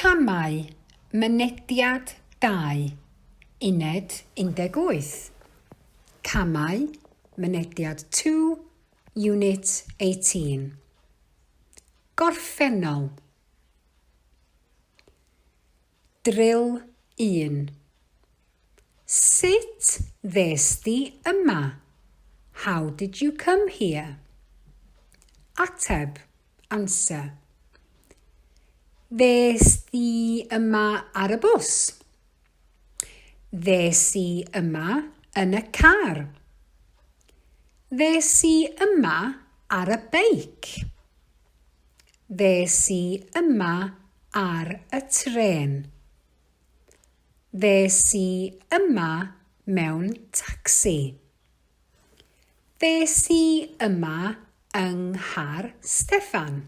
Camau Mynediad 2, Uned 18. Camau Mynediad 2, Unit 18. Gorffennol. Drill 1. Sut ddes di yma? How did you come here? Ateb, answer. Ddes di yma ar y bws. Ddes i yma yn y car. Ddes i yma ar y beic. Ddes i yma ar y trên. Ddes i yma mewn tacsi. Ddes i yma yng nghar Steffan.